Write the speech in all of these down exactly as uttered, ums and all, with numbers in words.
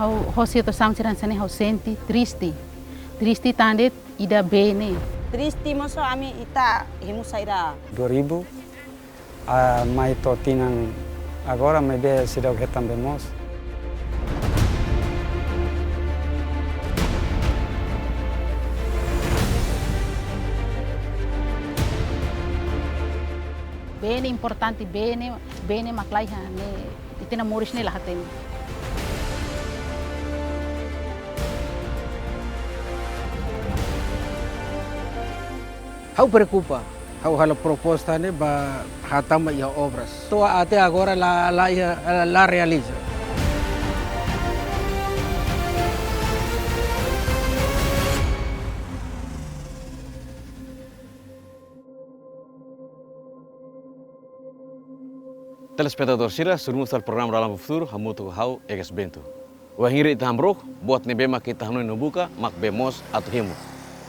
Ha'u ho situasaun sira hanesan ne'e ha'u sente triste. Triste tan de'it ida bee ne'e. Triste mós ami ita hemu saida. Dua ribu, ah, mai to'o tinan agora, maibé seidauk hetan bee moos. Bee ne'e importante, bee ne'e, bee ne'e mak laiha ne'e, ita-nia moris ne'e la hatene. Ha'u preokupa, ha'u halo proposta ne'e ba hatama iha obras. To'o até agora la, la iha, la realiza. Telespetadór sira, sira mós hala'o programa Dalan ba Futuru, hamutuk ho ha'u Egas Bento. Wainhira ita hamrook, buat ne'ebé mak ita hanoin no buka mak bee moos atu hemu.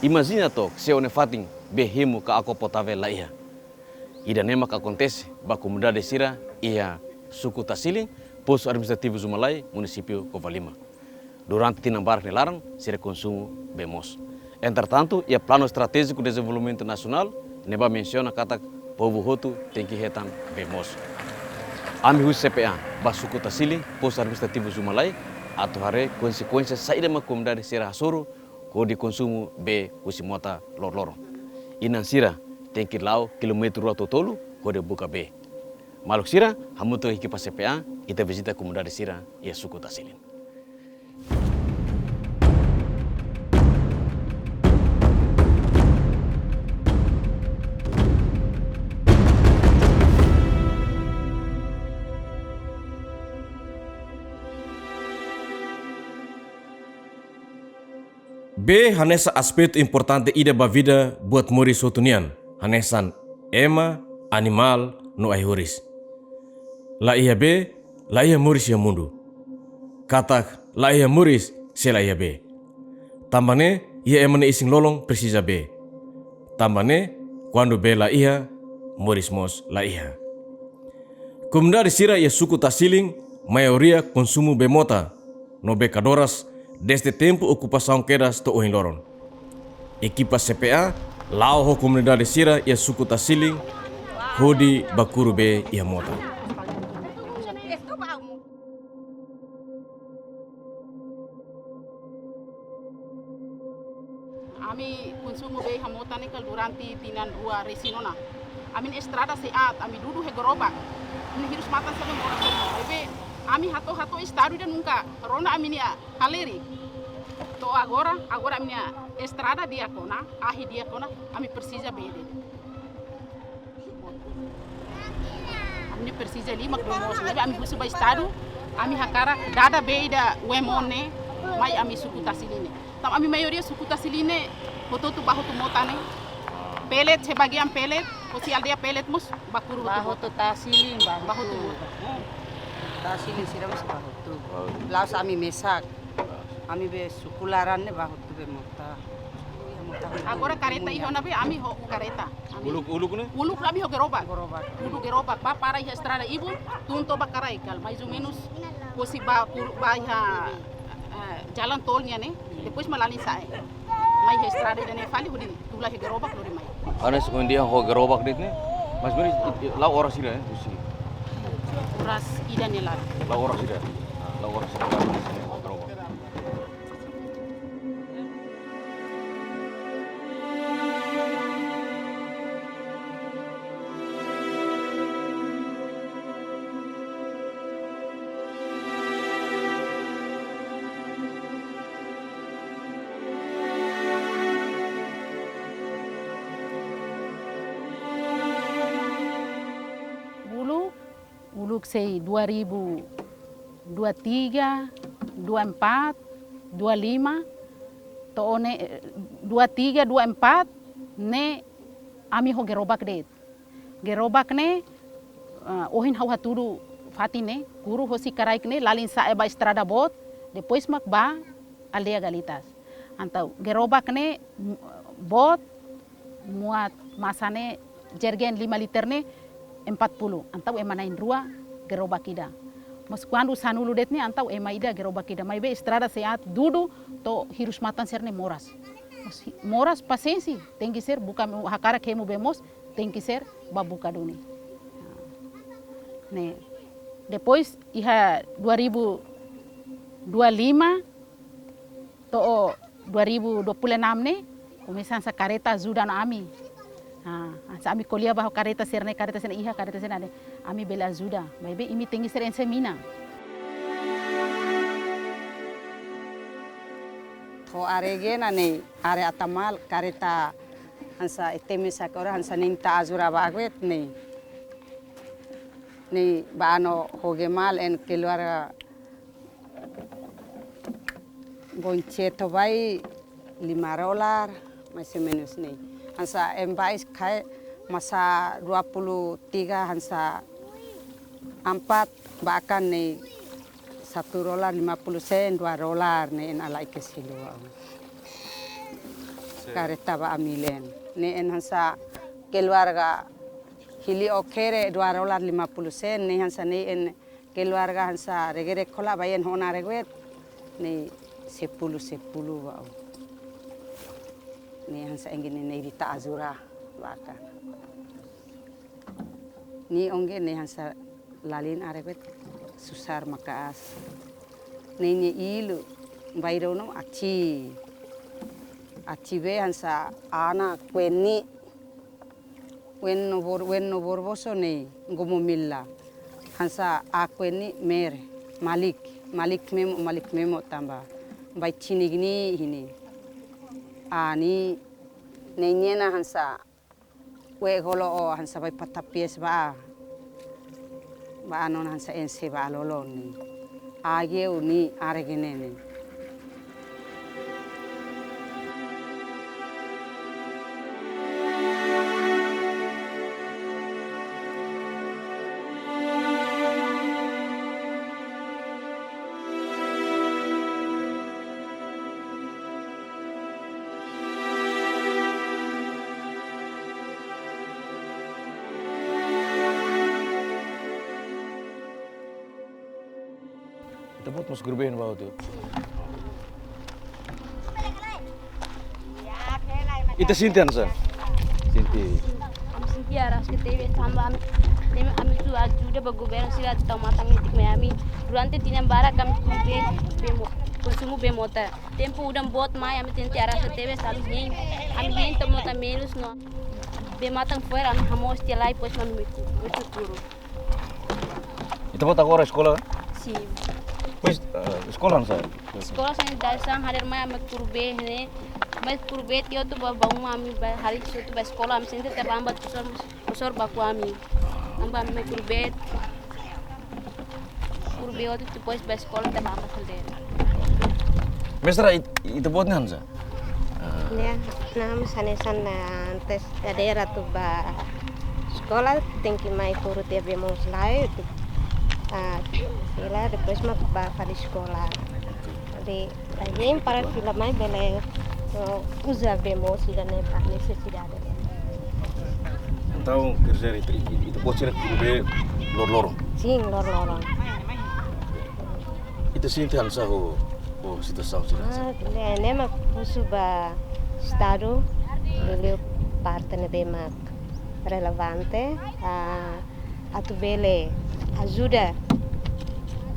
Imajina to'ok, se ó-nia fatin bee hemu ka água potável laiha. Ida-ne'e mak akontese ba komunidade sira iha suku Tasilin, postu administrativu Zumalai, munisípiu Covalima. Durante tinan barak nia laran, sira konsumu bee moos. Entretantu, iha Planu Estratéjiku Dezenvolvimentu Nasionál, ne'ebá mensiona katak povu hotu tenke hetan bee moos. Ami husi C P A ba suku Tasilin, postu administrativu Zumalai, atu haree konsekuénsia saida mak komunidade sira hasoru hodi konsumu bee husi mota loroloron. Inan sira tenke la'o kilómetru rua to'o tolu hodi buka bee. Maluk sira, hamutuk ho ekipa C P A, ita vizita komunidade sira iha suku Tasilin. Bee hanesan aspetu importante ida ba vida buat moris hotu nian, hanesan ema, animál, no ai-horis. Laiha bee, laiha moris iha mundu. Katak laiha moris se laiha bee. Tanba ne'e, iha ema nia isin-lolon presiza bee. Tanba ne'e, kuandu bee laiha, moris mós laiha. Komunidade sira iha suku Tasilin, maioria konsumu bee mota, no bee kadoras, dezde tempu okupasaun kedas to'o ohin loron. Ekipa C P A la'o ho komunidade sira iha suku Tasilin, hodi bá kuru bee iha mota. Ami konsumu bee iha mota ne'e kala durante tinan rua resin ona. Ami-nia estrada sei aat, ami dudu iha gerobak. Ami hirus-matan sira moras ona. Ne'ebé ami hato'o-hato'o estadu ida nunka rona ami-nia halerik. To'o agora, agora ami-nia estrada di'ak ona, ahi di'ak ona, ami presiza bee de'it. Ami ne'e presiza liu mak bee moos, ne'ebé ami husu ba estadu, ami hakarak dada bee ida wemone mai ami suku Tasilin ne'e. Tanba ami maioria suku Tasilin ne'e hotu-hotu bá hotu mota ne'e. Pelet, sebagian pelet, hosi aldeia Pelet mós bá kuru hotu mota. Bá hotu Tasilin, bá hotu. Bá hotu mota. Tasilin sira mós bá hotu. La'ós ami mesak. Ami bee suku laran ne'e bá hotu bee mota. Agora kareta iha ona bee, ami ho kareta. Ami. Uluk, uluk ne'e? Uluk ami ho gerobak. Gerobak. Dudu gerobak, bá para iha estrada ibun, tun to'o bá karai kala, mais ou menus, hosi bá kuru, bá iha, eh, jalan tol nian ne'e, depois mak lalin sa'e. Mai iha estrada ida-ne'e fali hodi tula iha gerobak lori mai. Hanesan ohin dehan ho gerobak de'it ne'e, mais ou menus la'o oras hira, eh, husi. Oras ida nia laran. La'o oras hira. La'o oras hira. Ho gerobak. Uluk, uluk sei dua ribu dua tiga, dua empat, dua lima, to'o ne'e, eh, dua tiga, dua empat, ne'e ami ho gerobak de'it. Gerobak ne'e, eh, ohin ha'u hatudu fatin ne'e, kuru hosi karaik ne'e, lalin sa'e bá estrada boot, depois mak bá aldeia Galitas. Entaun, gerobak ne'e, m-, boot, muat masa ne'e jergen lima liter ne'e empat puluh. Entaun ema na'in-rua gerobak ida. Mas kuandu sanulu de'it ne'e entaun ema ida gerobak ida, maibé estrada sei aat dudu to'o hirus-matan sira-ne'e moras. Mas hi-, moras pasiénsia, tenke ser buka hemu, hakarak hemu bee moos, tenke ser bá buka duni. Ne'e. Depois iha dua ribu dua lima to'o dua ribu dua puluh enam ne'e, komesa hanesan karreta ajuda ona ami. Ah, hanesan ami ko'alia ba ho karreta sira-ne'e, karreta sira-ne'e iha, karreta sira-ne'e ami bele ajuda. Maibé imi tenke ser ensemina. Ho arege na ne'e, are ata malu, karreta hanesan ita mesak ora hanesan ne'e ita ajuda ba aguet ne'e. Ne'e ba ano hoge malu en keluar Boncheto bai lima dolar, mais ou menus ne'e. Hanesan ema baibain kaer masa dua puluh tiga hanesan empat ba akan ne'e satu dolar lima puluh sen, dua dolar ne'e en halai ke silua. Karreta ba ami-nia leet. Ne'e en hanesan keluarga hili okere dua dolar lima puluh sen, ne'e hanesan ne'e en keluarga hanesan regere kola bayen hona reguet ne'e sepuluh sepuluh wa'u. Ne'e hanesan engine ne'e ita ajuda ba akan. Ne'e ongge ne'e hanesan lalin areguet susar maka'as. Ne'e nia ilu bai rona aci. Aci be hanesan ana kueni. Wen no bor, wen no bor boso ne'e, gomo milla. Hanesan a'a kueni mer, malik, malik memo, malik memo tanba. Bai cinik ne'e hini. A'a ne'e, ne'e nia hanesan, we golo o hanesan bai pata pies ba. Ba ano hanesan ense ba lolo ne'e. A'a geu ne'e arege ne'e ne'e. Ita-boot mós guru been ba hotu. Ita sente hanesan? Sente. Ami sente araska tebes tanba ami, ami, ami atu ajuda ba governu sira atu tau matan-metik mai ami. Durante tinan barak ami konsumi bee, bee mo-, konsumu bee mota. Tempu udan boot mai ami sente araska tebes, ami hein, ami hein to'o mota menus no. Bee matan fo'er ami hamoos tiha lai, depois ami metu, metu kuru. Ita-boot agora eskola? Sin. Pois, eh, eskola hanesan? Eskola hanesan dadeer-saan hadeer mai ami kuru bee ne'e. Mai kuru bee tiha hotu ba, ba uma ami ba, hali hotu ba eskola ami sente terlambat, profesór, profesór baku ami. Tanba ami mai kuru bee. Kuru bee hotu depois ba eskola terlambat hadeer. Mestra, it-, ita-boot ne'e hanesan? Ah. Ya, nah, misalnya sana antes dadeer atu ba eskola, tenke mai kuru tiha bee moos lai, atu, ah, fila, depois mak ba fali eskola. Jadi, ita hein para fila mai bele, eh, uza bee moos ida-ne'e ba nesesidade. Entaun, quer dizer, ita, ita-boot sira kuru bee loroloron? Sin, loroloron. Ita sente hanesan ho, ho situasaun sira hanesan? Ah, ne'e, ne'e mak husu ba Estadu, liuliu parte ne'ebé mak relevante, ah, atu bele ajuda,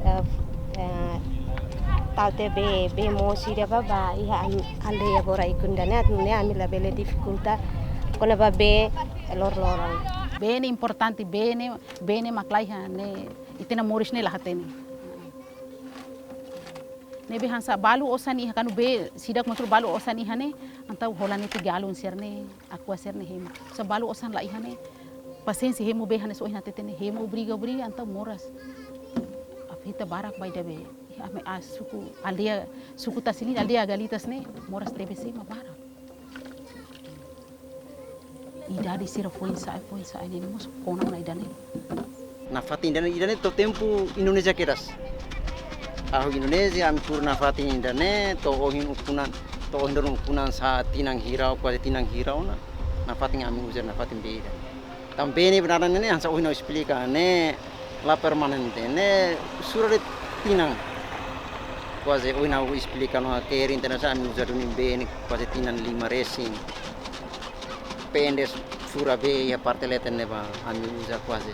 eh, eh, tau tiha bee, bee moos sira ba, ba iha ami aldeia Bora Ikun ida-ne'e, atu nune'e ami labele difikulta kona-ba bee loroloron. Bee ne'e importante, bee ne'e, bee ne'e mak laiha ne'e, ita-nia moris ne'e la hatene. Ne'ebé hanesan balu osan iha, kuandu bee sidak motor balu osan iha ne'e, entaun hola netik galon sira-ne'e, aqua sira-ne'e hemu. Se balu osan la iha ne'e, pasiénsia hemu bee hanesan ohin hatete ne'e, hemu obriga, obriga, entaun moras. Afeta barak ba ida be, iha ami-nia suku, aldeia, suku Tasi-Lili, aldeia Galitas ne'e, moras tebes ema barak. Idade sira foin-sa'e, foin-sa'e ne'e mós kona ona ida-ne'e. Nafatin ida-ne'e, ida-ne'e to'o tempu Indonézia kedas. Hahú Indonézia, ami kuru nafatin ida-ne'e, to'o ohin ukun an, to'o ohin loron ukun an sá tinan hira, kuaze tinan hira ona. Nafatin ami uza nafatin bee ida. Tanba ne'e benar ne'e, hanesan ohin ha'u esplika ne'e, La permanente, ne'e sura de'it tinan. Kuaze ohin ha'u esplika ona, keren tiha ona, ami uza duni bee ne'e kuaze tinan lima resin. Pendek fura bee iha parte leten ne'ebá ami uza kuaze.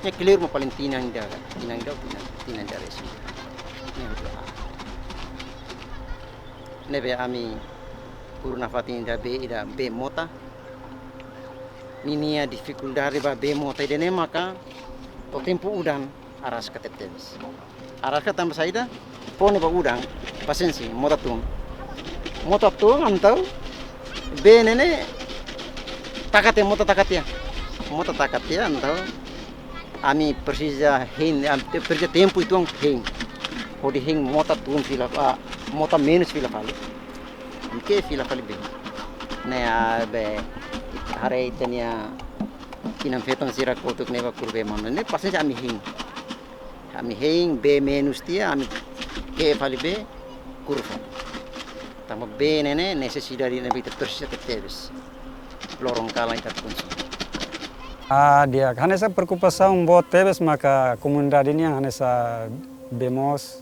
Ne'e kleur mak paling tinan ida, tinan ida, tinan, tinan ida resin. Ne'e hotu. Ne'ebé ami kuru nafatin ida bee, ida bee mota. Ninia difikuldade ba bee mota ida-ne'e maka to'o tempu udan araska tebetebes. Araska tanba saida? Fó ne'e ba udan, pasiénsia, mota tun. Mota tun entaun bee ne'e ne'e taka tiha, mota taka tiha. Mota taka tiha entaun ami presiza hein, am-, te-, presiza tempu uitoan hein. Hodi hein mota tun fila, ah, mota menus fila fali. Ami ke fila fali bee. Ne'e, ah, bee, haree ita-nia inan-feton sira kotuk ne'ebá kuru bee manu. Ne'e pasiénsia ami hein. Ami hein bee menus tiha, ami ke fali bee, kuru fali. Tanba bee ne'e ne'e nesesidade ne'ebé ita presiza tebetebes. Loron kalan ita konsumu. Ah, di'ak, hanesan preokupasaun boot tebes maka komunidade nian hanesan bee moos.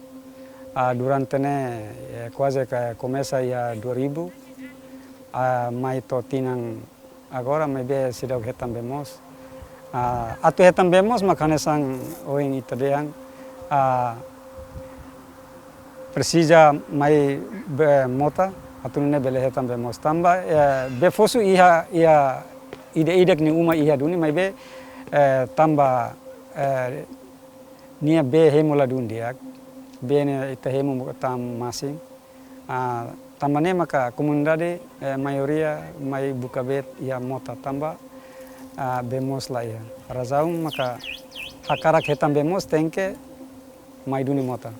Ah, durante ne'e, eh, kuaze ke komesa iha dua ribu, ah, mai to'o tinan agora maibé seidauk hetan bee moos. Ah, atu hetan bee moos maka hanesan ohin ita dehan, ah, presiza mai bee mota, atu nune'e bele hetan bee moos. Tanba, eh, bee fosu iha, iha ida-idak nia uma iha duni, maibé, eh, tanba, eh, nia bee hemu ladún di'ak, bee ne'e ita hemu tan masin. Ah, tanba ne'e maka komunidade, eh, maioria mai buka bee iha mota tanba, ah, bee moos la iha. Razaun maka hakarak hetan bee moos tenke mai duni mota.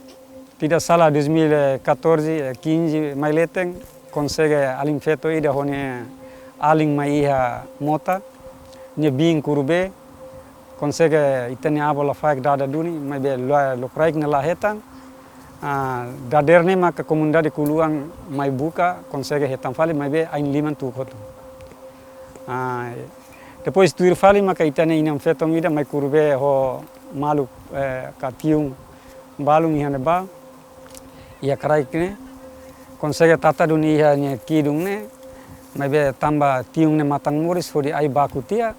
Tidak salah, dois mil e catorze, eh, quinze, mai leten, konsege alin feto ida ho nia alin mai iha mota, nia biin kuru bee, konsege ita-nia avó Lafaek dada duni, maibé lua-, lokraik ne'e la hetan. Ah, dadeer ne'e maka komunidade Kuluan mai buka, konsege hetan fali, maibé ain liman tuku hotu. Ah, depois tuir fali maka ita-nia inan-feton ida mai kuru bee ho maluk, eh, ka tiun balun iha ne'ebá, iha kraik ne'e, konsege tata duni iha nia kidun ne'e, maibé tanba tiun ne'e matan moris hodi ai baku tiha,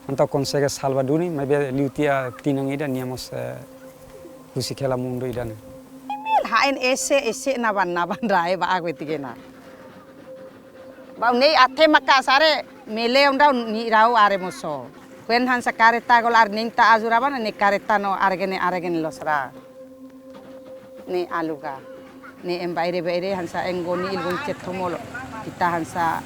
entaun konsege salva duni, maibé liu tiha tinan ida nia mós, eh, husik hela mundu ida-ne'e. Haen ese, ese naban-naban rai ba agu etigena. Bau ne'e até maka sare meleon dau ni rau are moso. Kuen hanesan kareta gol are nenta azura bana ne'e kareta no argene argene losra. Ne'e aluga. Ne'e em baire baire hanesan engoni ilgon cetomolo. Ita hanesan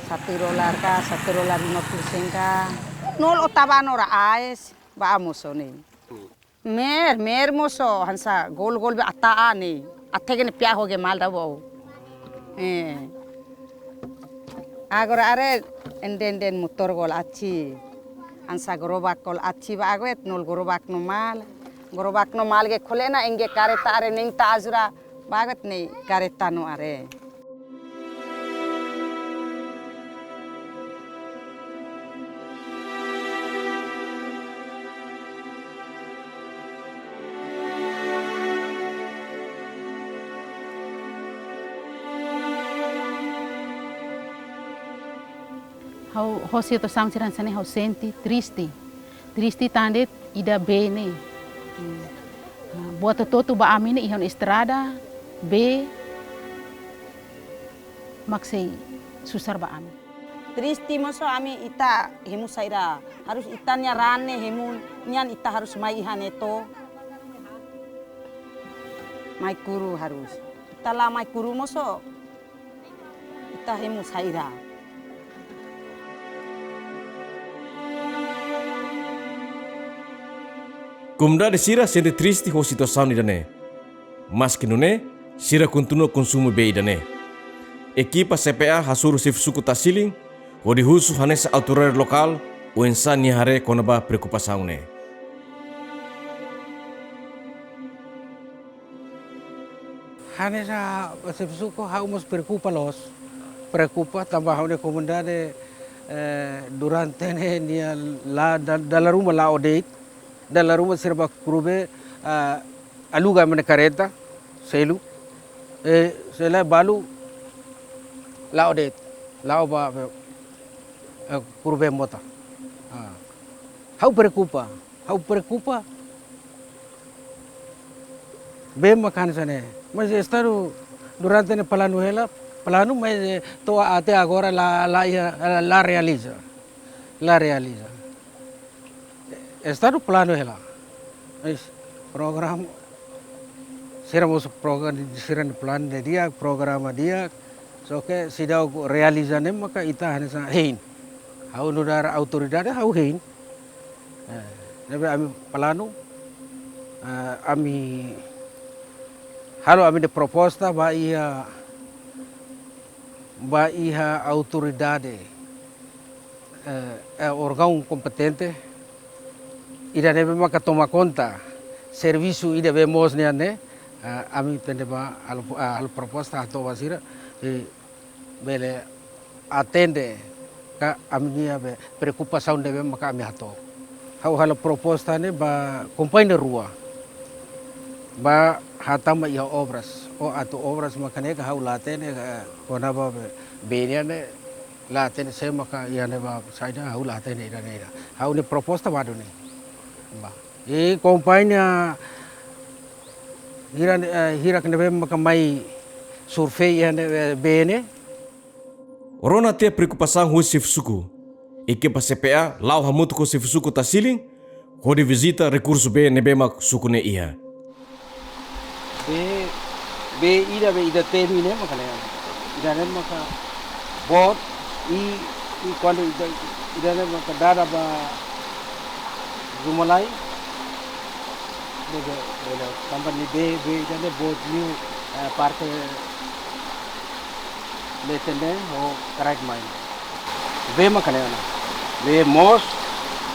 satu dolar ka, satu dolar lima puluh sen ka. Nol otabano ra ais ba moso ne'e. Mer, mer moso hanesan gol-gol be ata ne'e. Até gene pia ho ge mal da bo. Eh. Agora are enden-enden motor gol aci. Hanesan gerobak gol aci ba aguet nol gerobak no mal. Gerobak no mal ge kolena engge kareta are nenta azura ba aguet ne'e kareta no are. Ha'u ho situasaun sira hanesan ne'e ha'u sente triste. Triste tan de'it ida bee ne'e. Hmm. Buat hotu-hotu ba ami ne'e iha ona estrada, bee mak sei susar ba ami. Triste moso ami ita hemu saida. Harus ita-nia raan ne'e hemu nian ita harus mai iha ne'e to. Mai kuru harus. Ita la mai kuru moso. Ita hemu saida. Komunidade sira sente triste ho situasaun ida-ne'e. Maski nune'e, sira kontinua konsumu bee ida-ne'e. Ekipa C P A hasoru xefe suku Taxiling, hodi husu hanesan autoridade lokál, oinsá nia haree kona-ba preokupasaun ne'e. Hanesan xefe suku ha'u mós preokupa loos. Preokupa tanba ha'u-nia komunidade, eh, durante ne'e nia la da-, dala ruma la'o de'it. Dala ruma sira bá kuru bee, ah, aluga ema nia kareta, selu, eh, selu balu, la'o de'it, la'o bá, eh, kuru bee mota. Ah. Ha'u preokupa, ha'u preokupa. Bee maka hanesan ne'e. Mas Estadu durante ne'e planu hela, planu, mas, eh, to'o até agora la, la, la, la realiza. La realiza. Estadu planu hela. Mas programa, sira mós programa, sira-nia planu di'ak, programa di'ak. Só ke seidauk realiza ne'e maka ita hanesan hein. Ha'u nu'udar autoridade ha'u hein. Eh, ne'ebé ami planu, eh, ami halo ami-nia proposta ba iha, ba iha autoridade, eh, eh, órgaun kompetente, ida ne'ebé maka toma konta servisu ida be moos nian ne'e, eh, ami tende ba halo, eh, halo proposta hato'o ba sira, eh, bele atende ka ami-nia be preokupasaun ne'ebé maka ami hato'o. Ha'u halo proposta ne'e ba kompañia rua. Ba hatama iha obras. Ó atu obras maka ne'e ka ha'u la hatene, eh, kona-ba be, bee nian ne'e la hatene sé maka iha ne'ebá saida ha'u la hatene ida-ne'e ida. Ha'u-nia proposta ba duni. Ba. I kompañia hira, eh, hirak ne'ebé maka mai survei iha ne'e, eh, bee ne'e. Rona tiha preokupasaun husi xefe suku, ekipa C P A la'o hamutuk ho xefe suku Tasilin, hodi vizita rekursu bee ne'ebé mak suku ne'e iha. Bee, bee ida be ida temi ne'e maka ne'e. Ida ne'e maka boot i, i kuandu ida, ida ne'e maka dada ba Zumalai. Bee, bee, bee, tanba ne'e bee, bee ida ne'e boot liu, eh, parte leten ne'e ho kraik mai. Bee maka ne'e ona. Bee moos,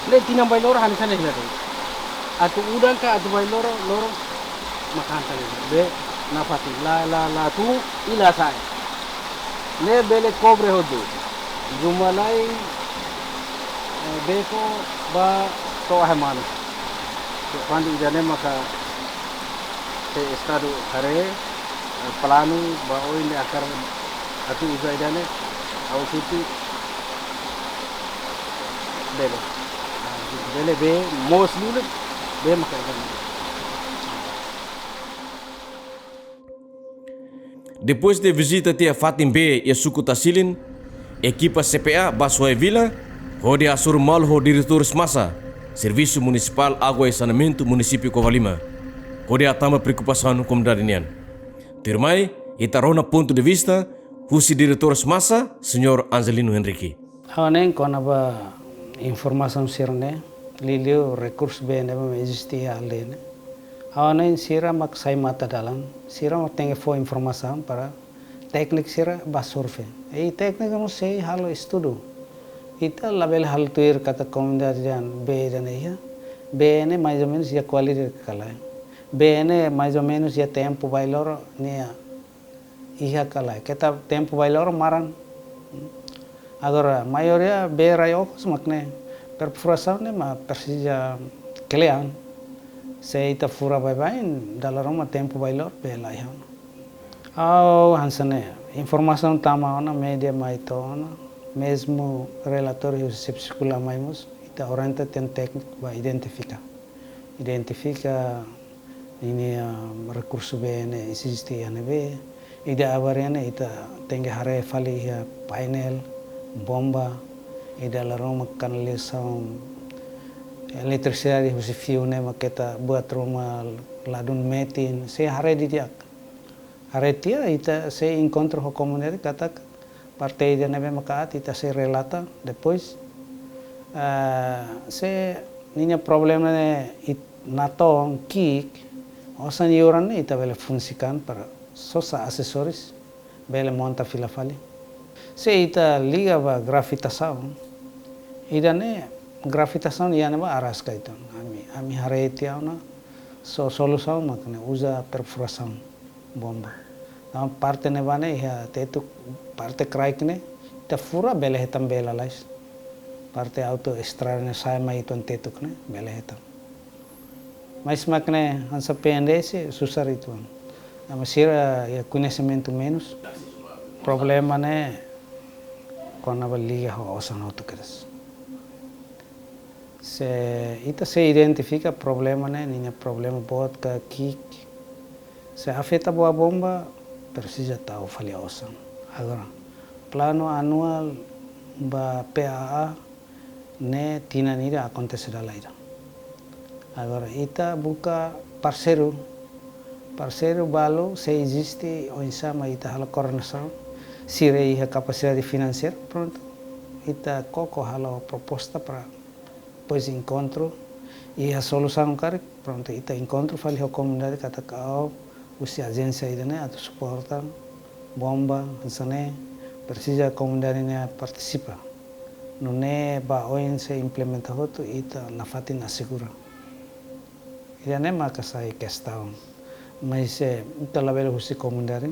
ne'e tinan bailoro hanesan ne'e hela de'it. Atu udan ka atu bailoro, loro maka hanesan ne'e. Bee nafatin la, la, la tun i la sa'e. Ne'e bele kobre hotu. Zumalai, eh, Beko ba to'o Ahe Manas. Kuandu ida ne'e maka se Estadu haree, eh, planu ba oin ne'e hakarak atu uza ida ne'e, ha'u sente bele. Ah, bele bee, moos liu, bee maka ida ne'e. Depois de vizita tiha fatin bee iha suku Tasilin, ekipa C P A ba Suai Vila, hodi hasoru malu ho diretór SMASA, Servisu Munisipál Água e Saneamentu Munisípiu Covalima, hodi hatama preokupasaun komunidade nian. Tuirmai, ita rona pontu de vista husi diretór SMASA, Señór Angelino Henrique. Ha'u hanoin kona-ba informasaun sira-ne'e, liuliu rekursu bee ne'ebé eziste iha aldeia ne'e. Ha'u hanoin sira mak sai matan dalan, sira mak tenke fó informasaun para tékniku sira ba survei. I tékniku mós sei halo estudu. Ita labele halo tuir katak komunidade dehan bee ida-ne'e iha. Bee ne'e mais ou menus iha kualidade ka lae. Bee ne'e mais ou menus iha tempu bailoro nia iha ka lae. Keta tempu bailoro maran. Agora, maioria bee rai okos mak ne'e. Perfurasaun ne'e mak presiza kle'an. Se ita fura baibain, dala ruma tempu bailoro bee la iha ona. Ha'u hanesan ne'e, informasaun tama ona, média mai to'o ona, mezmu relatóriu husi xefe suku la mai mós, ita orienta tiha ona tékniku ba identifika. Identifika ninia, ah, rekursu bee ne'e eziste iha ne'ebé. Ida aban ne'e ita tenke haree fali iha painel, bomba, ida la ruma kanalizasaun, eletrisidade husi fiu ne'e mak keta buat ruma ladún metin, sei haree didi'ak. Haree tiha ita sei enkontru ho komunidade katak parte ida ne'ebé maka aat ita sei relata depois. Ah, se ninia problema ne'e it-, natoon ki'ik, osan iha oras ne'e ita bele fungsikan para sosa asesores bele monta fila fali. Se ita liga ba gravitasaun, ida-ne'e gravitasaun iha ne'ebá araska ita. Ami, ami haree tiha ona so solusaun mak ne'e uza perfurasaun bomba. Entaun parte ne'ebá ne'e iha tetuk, parte kraik ne'e, ita fura bele hetan bee lalais. Parte autoestrada ne'e sai mai uitoan tetuk ne'e, bele hetan. Mas mak ne'e hanesan P N D S susar uitoan. Tanba sira iha koñesimentu menus. Problema ne'e kona-ba liga ho osan hotu kedas. Se ita sei identifika problema ne'e, ninia problema boot ka ki'ik. Se afeta buah bomba, presiza tau fali osan. Agora, planu anuál ba P A A ne'e tinan ida akontese dala ida. Agora, ita buka parseiru, parseiru balu, se eziste oinsá mak ita halo koordenasaun, sira iha kapasidade finanseira, prontu. Ita koko halo proposta para depois enkontru, iha solusaun karik, prontu, ita enkontru fali ho komunidade katak, ó, husi ajénsia ida-ne'e atu suporta, bomba, hanesan ne'e, presiza komunidade ne'e partisipa. Nune'e ba oin sei implementa hotu, ita nafatin asegura. Ida-ne'e maka sai kestaun. Mas, eh, ita labele husi komunidade.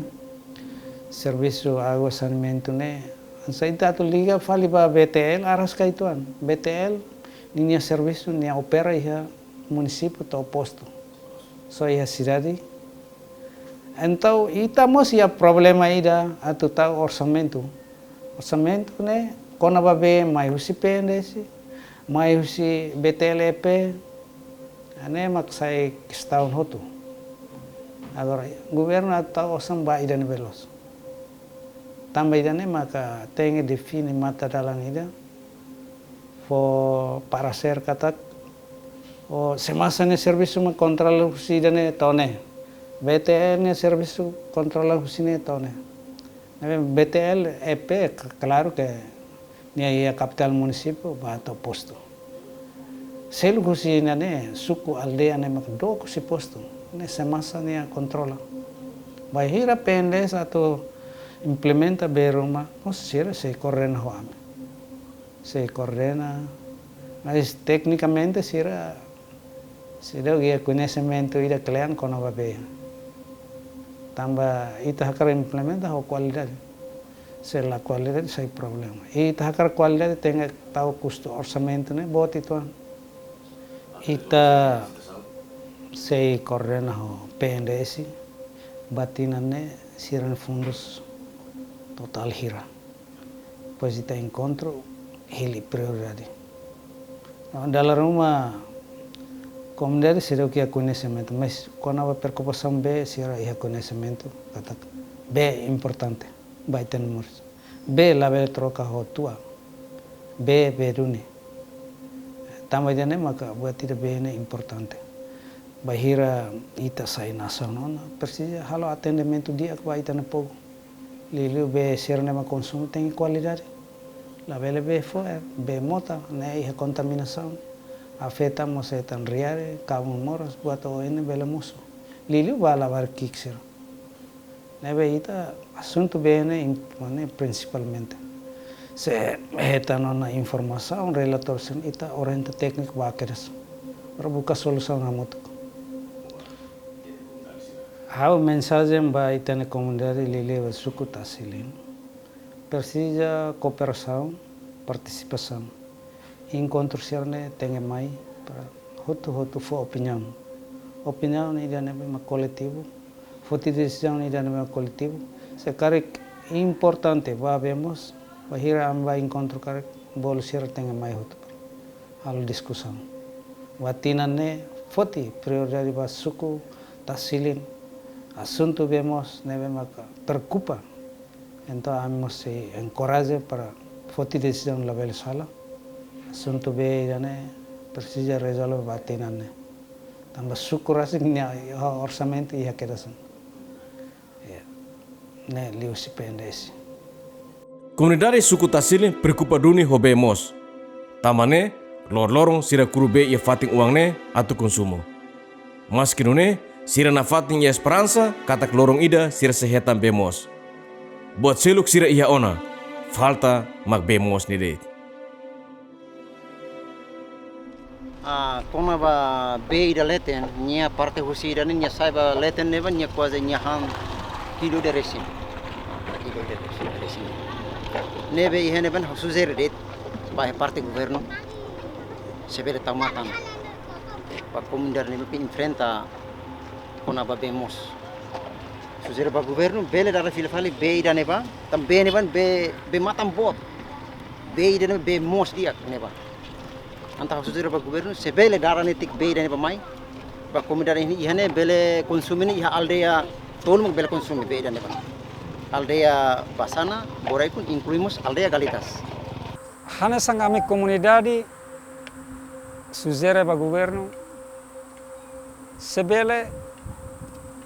Servisu água saneamentu ne'e, hanesan ita atu liga fali ba B T L, aras ka uitoan. B T L, ninia servisu, nia opera iha munisípiu to'o postu. Só iha sidade. Entaun, ita mós iha problema ida atu tau orsamentu. Orsamentu ne'e kona-ba bee mai husi P N D S, mai husi B T L E P, ne'e mak sai kestaun hotu. Agora, governu atu tau osan ba ida-ne'ebé loos. Tanba ida-ne'e maka tenke define matadalan ida, fó paresér katak, ó, SEMASA nia servisu mak kontrola husi ida-ne'e to'o ne'e. B T L nia servisu kontrola husi ne'e to'o ne'e. Ne'ebé B T L E P, k-, klaru ke nia iha kapitál munisípiu ba to'o postu. Seluk husi ne'e, suku, aldeia ne'e mak dook husi postu. Ne'e SEMASA nia kontrola. Bainhira P N D S atu implementa bee ruma, mós sira sei koordena ho ami. Sei koordena, mas teknikamente sira, sira iha koñesimentu ida kle'an kona-ba bee. Tanba ita hakarak implementa ho kualidade. Se la kualidade sai problema. Ita hakarak kualidade tenke tau kustu orsamentu ne'e boot uitoan. Ita sei koordena ho P N D S, ba tinan ne'e sira-nia fundus totál hira. Depois ita enkontru hili prioridade. Dala ruma komunidade seidauk iha koñesimentu, mas kona-ba preokupasaun bee sira iha koñesimentu, katak bee importante ba ita-nia moris. Bee labele troka ho tua. Bee, bee duni. Tanba ida-ne'e maka buat ida bee ne'e importante. Bainhira ita sai nasaun ona, presiza halo atendimentu di'ak ba ita-nia povu. Liuliu bee sira ne'ebé konsumu tenke kualidade. Labele bee fo'er, bee mota, ne'e iha kontaminasaun. Afeta mós hetan riare, kabun moras, buat oioin ne'e bele mosu. Liuliu ba labarik ki'ik sira. Ne'ebé ita asuntu bee ne'e im-, ne'e prinsipalmente. Se hetan ona informasaun, relatóriu sira ita orienta tékniku ba kedas. Para buka solusaun hamutuk. Ha'u mensajen ba ita-nia komunidade liuliu ba suku Tasilin. Presiza kooperasaun, partisipasaun. Enkontru sira-ne'e tenke mai para hotu-hotu fó opiniaun. Opiniaun ida-ne'ebé mak koletivu, foti desizaun ida-ne'ebé mak koletivu. Se karik importante ba bee moos, bainhira ami bá enkontru karik bolu sira tenke mai hotu. Halo diskusaun. Ba tinan ne'e foti prioridade ba suku Tasilin. Asuntu bee moos ne'ebé maka preokupa. Entaun ami mós sei enkoraja para foti desizaun labele sala. Asuntu bee ida-ne'e presiza rezolve ba tinan ne'e. Tanba suku rasik nia orsamentu iha kedas ona. Ya. Ne'e liuhusi P N D S. Komunidade suku Tasilin preokupa duni ho bee moos. Tanba ne'e, lor-loron sira kuru bee iha fatin oan ne'e atu konsumu. Maski nune'e, sira nafatin iha esperansa katak loron ida sira sei hetan bee moos. Buat seluk sira iha ona, falta mak bee moos ne'e de'it. Ah, kona-ba bee ida leten, nia parte husi ida-ne'e nia sai ba leten ne'ebá nia kuaze nia han kilo ida resin. Kilo ida resin, resin. Ne'ebé iha ne'ebá ha'u sujere de'it ba iha parte governu. Se bele tau matan. Komunidade ne'ebé enfrenta kona-ba bee moos. Sujere ba governu, bele dada fila fali bee ida-ne'ebá, tanba bee ne'ebá, bee, bee matan boot. Bee ida-ne'ebá, bee moos di'ak ne'ebá. Entaun sujere ba governu, se bele dada netik bee ida-ne'ebá mai, ba komunidade iha ne'e bele konsumu ne'e iha aldeia tolu mak bele konsumu bee ida-ne'ebá. Aldeia Basana, Boraikun, inklui mós aldeia Galitas. Hanesan ami komunidade sujere ba governu, se bele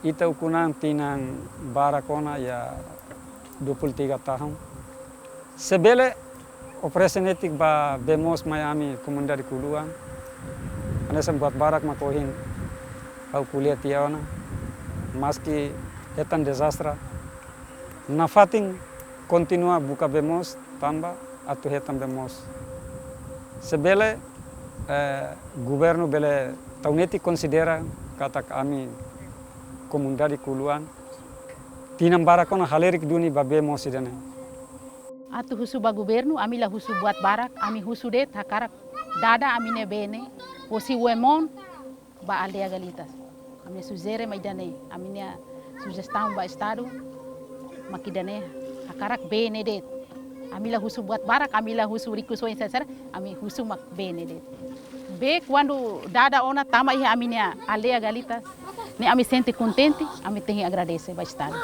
ita ukun-an tinan barak ona iha dua puluh tiga tahun. Se bele oferese netik ba bee moos mai ami komunidade Kuluan. Hanesan buat barak mak ohin ha'u ko'alia tiha ona. Maski hetan dezastre, nafatin kontinua buka bee moos tanba atu hetan bee moos. Se bele, eh, governu bele tau netik konsidera katak ami komunidade Kuluan tinan barak ona halerik duni ba bee moos ida-ne'e. Atu husu ba governu, ami la husu buat barak, ami husu de'it hakarak dada ami-nia bee ne'e, hosi Uemon ba aldeia Galitas. Ami sujere mai ida-ne'e, ami-nia sujestaun ba estadu mak ida-ne'e, hakarak bee ne'e de'it. Ami la husu buat barak, ami la husu rikusoin sasar, ami husu mak bee ne'e de'it. Bee kuandu dada ona tama iha ami-nia aldeia Galitas, ne'e ami sente kontente, ami tenke agradese ba estadu.